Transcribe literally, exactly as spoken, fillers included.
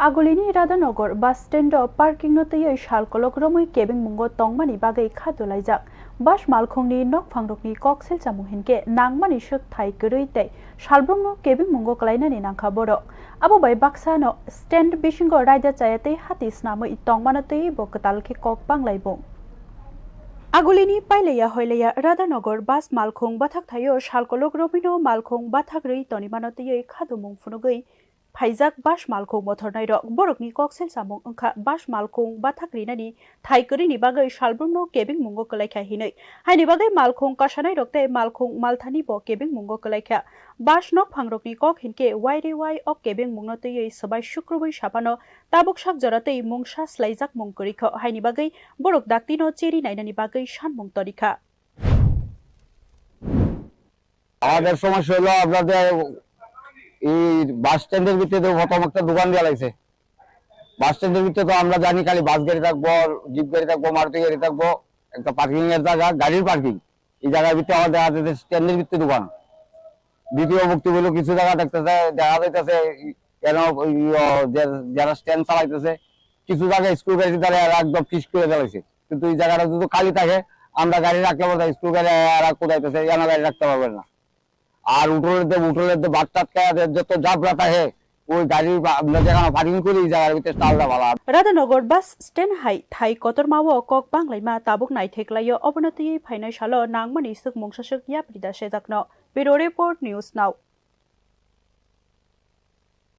Agulini Radhanagar bus stand o parking no twiwi sal kolok romwi kebeng mungo tongmani bagwi kha dolaijak. Bus malkhungni nokphangrokni kok selchamung hinkhe nangmani swk thai kwrwi tei salbrumno kebeng mungo kwlainani nangkha borok. Abo bai baksa no stand bisingo raida chaya tei hati snamwi tongmano twiwi bo kwtal khe kok banglaibung. Agulini Pailaya Hoilaya Radhanagar bus malkhung bathak thaio sal kolok romwino malkhung bathak rwi tonimano twiwi khadumung phunugwi phaijak bus malkhung mothornairok. Borokni kok selchamung wngkha bus malkhung bathak rinani thai kwrwini bagwi salbrumno kebeng mungo kwlaikha hinwi. Haini bagwi malkhung kasanairok tei malkhung malthani bo kebeng mungo kwlaikha. Bus nokphangrokni kok hinkhe waire wai o kebeng mungno twiwi swbai sukrubwi saphano tabuk sak jora tei mungsa swlaijakmung kwrwikho. Haini bagwi borok daktino cheri nainani bagwi sanmung torikha. আমাদের সমস্যা হলো আপনাদের এই বাস স্ট্যান্ডের ভিতরে তো প্রথম একটা দোকান দেওয়া লাগছে। বাস স্ট্যান্ডের ভিতরে তো আমরা জানি খালি বাস গাড়ি থাকবো, জিপ গাড়ি থাকবো, মারুতি গাড়ি থাকবো, একটা পার্কিং এর জায়গা, গাড়ির পার্কিং। এই জায়গার ভিতরে আমার দেখা যাচ্ছে স্ট্যান্ডের ভিতরে দোকান। দ্বিতীয় ভুক্তি বলে কিছু জায়গা দেখতেছে, দেখা যাইতেছে কেন ওই, ও, যে-, যারা স্ট্যান্ড চালাইতেছে, কিছু জায়গায় স্কুল গাড়ি দাঁড়িয়ে আর একদম ফিস করে ফেলাইছে। কিন্তু এই জায়গাটা যদি খালি থাকে, আমরা গাড়ি রাখতে পারবো না, স্কুল গাড়ি আর আর কোথায় আছে, এখানে গাড়ি রাখতে পারবেন না। আর উঠোনের যে, উঠোনের যে বাচ্চা থাকে, যত জাবরা থাকে, ওই গাড়ি বা-, আমরা যেখানে পার্কিং করি, এই জায়গার ভিতরে স্টলটা ভালো। Radhanagar bus stand hai thai kotorma o kok banglaima tabuk naithek laio, obono twiwi phainai salo nangmani swk mungsa swk yapri da sejakno. Bureau Report, News Now.